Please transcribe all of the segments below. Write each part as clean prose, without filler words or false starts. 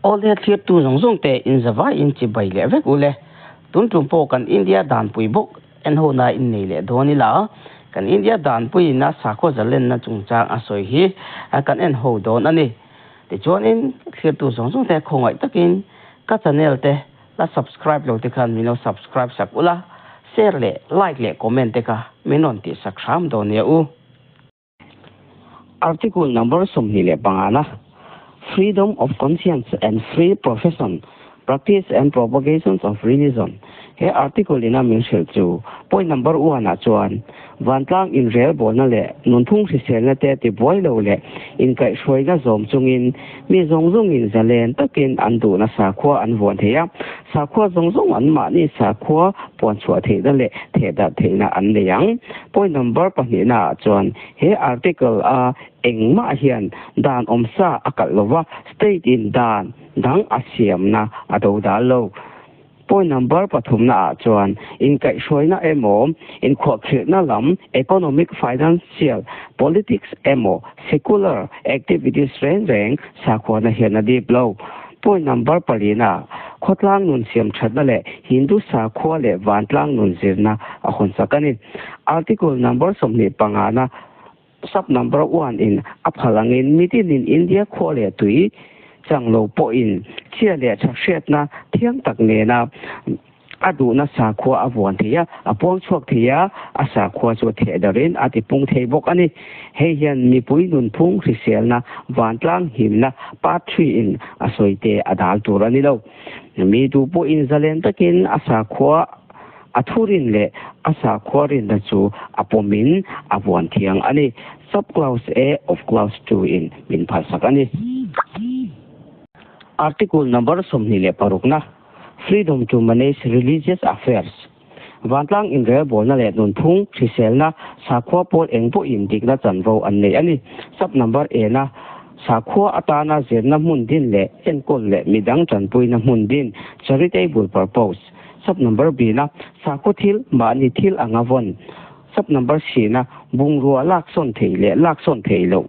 Awle thlirtu zawng zawng te in zavai in chibai leh vek ule. Tun tum pawh kan India danpui bawk en ho na in nei leh dawn ila, kan India danpui ina sakhaw zalenna chungchang a sawi hi kan en ho dawn a ni. Tichuanin thlirtu zawng zawng te khawngaih takin ka channel te la subscribe lo te khan min lo subscribe sak ula, share leh like leh comment te kha min rawn tih sak hram dawn nia u. Article number 25 na, Freedom of conscience and free profession, practice and propagations of religion. He article ina min hrilh chu point number 1 ah chuan vantlang inrelbawlna leh nunphung hriselna te tibuai lo leh inkaihhruaina zawm chungin mi zawng zawngin zalen takin an duhna sakhua an vuan thei a, sakhua zawng zawng an mahni sakhua puan chhuah theihna leh thehdarh theihna an nei ang. Point number pahnihna ah chuan he article a engmah hian dan awmsa a kalh lova, state in dan dang a siamna a do dal lo. Point number pathumna ah chuan inkaihhruaina emaw, inkhuahkhirhna lam, economic, financial, politics emaw, secular activities reng reng sakhuana hian a dip lo. Point number palina, khawtlang nun siam thatna leh Hindu sakhua leh vantlang nun zirna a hawn sak a ni. Article number 25 na sub number 1 in a phal angin mitinin India khua leh tui chang lo pawhin chhia leh tha hriatna thiang tak nena a duhna sakhua a vuan thei a, a puang chhuak thei a, a sakhua chu theh darin a tipung thei bawk a ni. Hei hian mipui nunphung hriselna vantlang himna part 3 in a sawi te a dal tur a ni lo. Mi duh pawhin zalen takin a sakhua a thurin leh a sakhua rinna chu a pawmin a vuan thiang a ni. Sub clause A of clause 2 in min phalsak a ni. Article number 26 na, Freedom to manage religious affairs. Vantlang inrelbawlna leh nunphung hriselna sakhua pawl eng pawhin dikna chanvo an nei a ni. Sub number A na, sakhua atana zirna hmun din leh enkawl leh midang tanpuina hmun din, charitable purpose. Sub number B na, sakhaw thil mahni thil anga vawn. Sub number C na, bungrua laksawn thei leh laksawn thei loh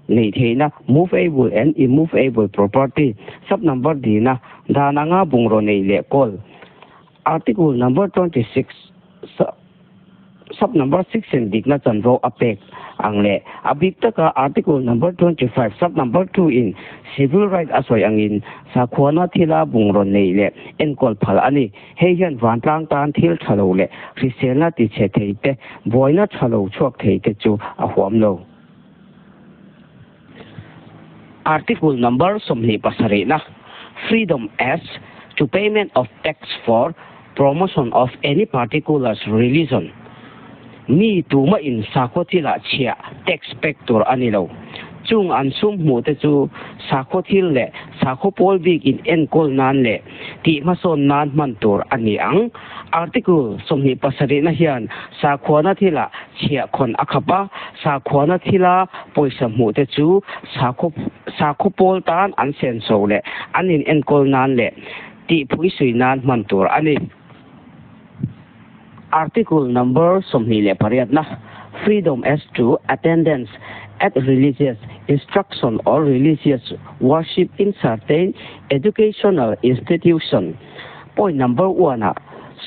nei theihna, movable and immovable property. Sub number D na, dan anga bungraw nei leh kawl. Article number 26 sub number 6 in dikna chanvo a pek ang leh a bik taka article number 25 sub number 2 in civil right a sawi angin sakhuana thila bungraw nei leh enkawl phal a ni. Hei hian vantlang tan thil thalo leh hriselna ti chhe thei te, buaina thalo chhuak thei te chu a huam lo. Article number 27 na, Freedom as to payment of tax for promotion of any particular religion. Mi tuma in sakhaw thila chhia tax pek tur a ni lo. Chung an sum hmuh te chu sakhaw thil leh sakhaw pawl bik in enkawl nan leh tih hmasawn nan hman tur a ni ang. Article 27 na hian sakhuana thila chhia khawn a khap a, sakhuana thila pawisa hmuh te chu sakhaw pawl tan an senso leh an in enkawl nan leh tih phui sui nan hman tur a ni. Article number 28 na, Freedom as to attendance at religious instruction or religious worship in certain educational institution. Point number 1 ah,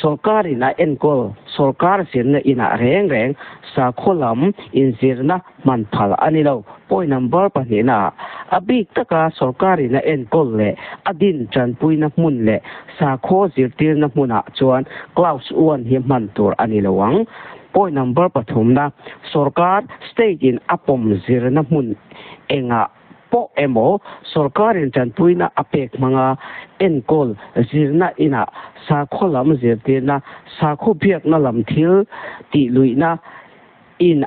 sarkar ina enkawl sarkar zirna ina reng reng sakhaw lam inzirna hman phal a ni lo. Point number 2 na, a bik taka sarkar ina enkawl leh a din tanpuina hmun leh sakhaw zirtirna hmunah chuan clause 1 hi hman tur a ni lo ang. Point number 3 na, sarkar state in a pawm zirna hmun enga pawh emaw sarkarin tanpuina a pek hmanga enkawl zirna ina sakhaw lam zirtirna sakhaw biakna lam thil tih luihna in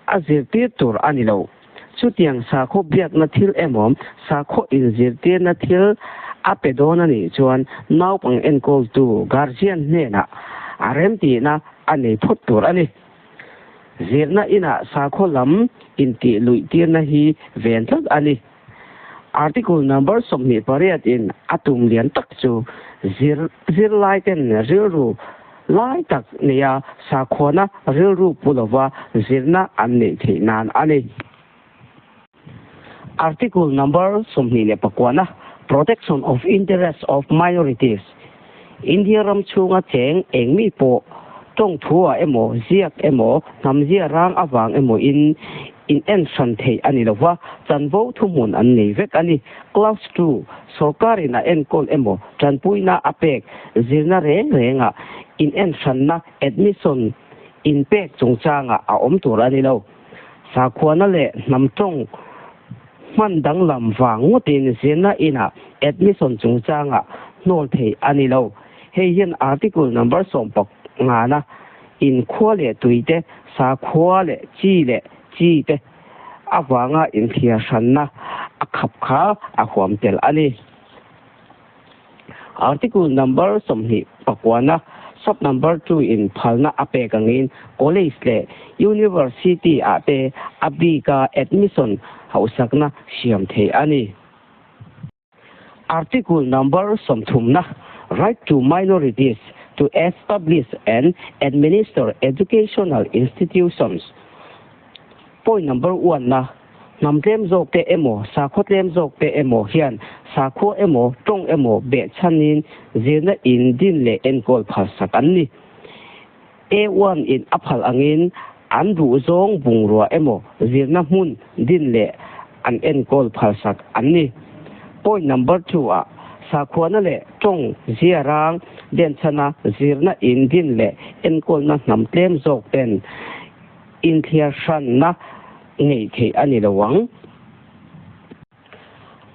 a zirtir tur a ni lo. Chutiang sakhaw biakna thil emaw sakhaw inzirtirna thil a pe dawn a nih chuan naupang enkawltu guardian hnenah a remtihna a nei phawt tur a ni. Zirna ina sakhaw lam intih luihtirna hi ven tlat a ni. Article number 28 in a tum lian tak chu zir lai ten rilru lai tak neia sakhuana rilru pulova zirna an nei theih nan a ni. Article number 29 na, Protection of Interests of Minorities. India ram chhunga cheng eng mi pawh tawng thu ah emaw, ziak emaw, hnam zia rang avang emaw in in en hran theih a ni lova, chanvo thuhmun an nei vek a ni. Clause 2, Sorkarin a enkawl emaw, tanpuina a pek zirna reng rengah in en hranna admission in pek chungchangah a awm tur a ni lo. Sakhuana leh hnam tawng hman danglam vang ngawtin zirna inah admission chungchangah hnawl theih a ni lo. Hei hian article number 15 na in khua leh tui te, sakhua leh chi leh chi te avanga inthliar hranna a khap kha a huam tel a ni. Article number 29 na sub number 2 in phalna a pek angin college leh university ah te a bika admission hausakna siam thei a ni. Article number 30 na, Right to minorities to establish and administer educational institutions. Point number 1 na, hnam tlem zawk te emaw, sakhaw tlem zawk te emaw hian sakhua emaw, tawng emaw behchhanin zirna in din leh enkawl phalsak an ni. A1 in a phal angin an duh zawng bungrua emaw zirna hmun din leh an enkawl phalsak an ni. Point number 2 ah, sakhuana leh tawng zia rang denchhana zirna in din leh enkawlna hnam tlem zawk ten inthliar hranna ngei theih a ni lo ang.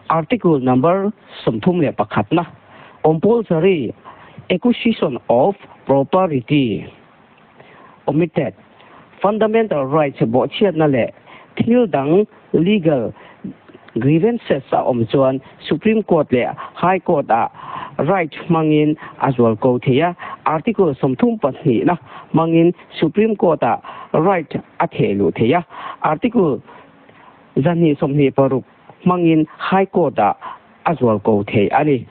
Article number 31 na, Compulsory acquisition of property. Omitted. Fundamental rights bawhchhiatna leh thil dang legal grievances a awm chuan Supreme Court leh High Court ah right hmangin a zual ko thei a. Article 32 na hmangin Supreme Court ah right a theh luh thei a. Article 126 hmangin High Court ah a zual ko thei a ni.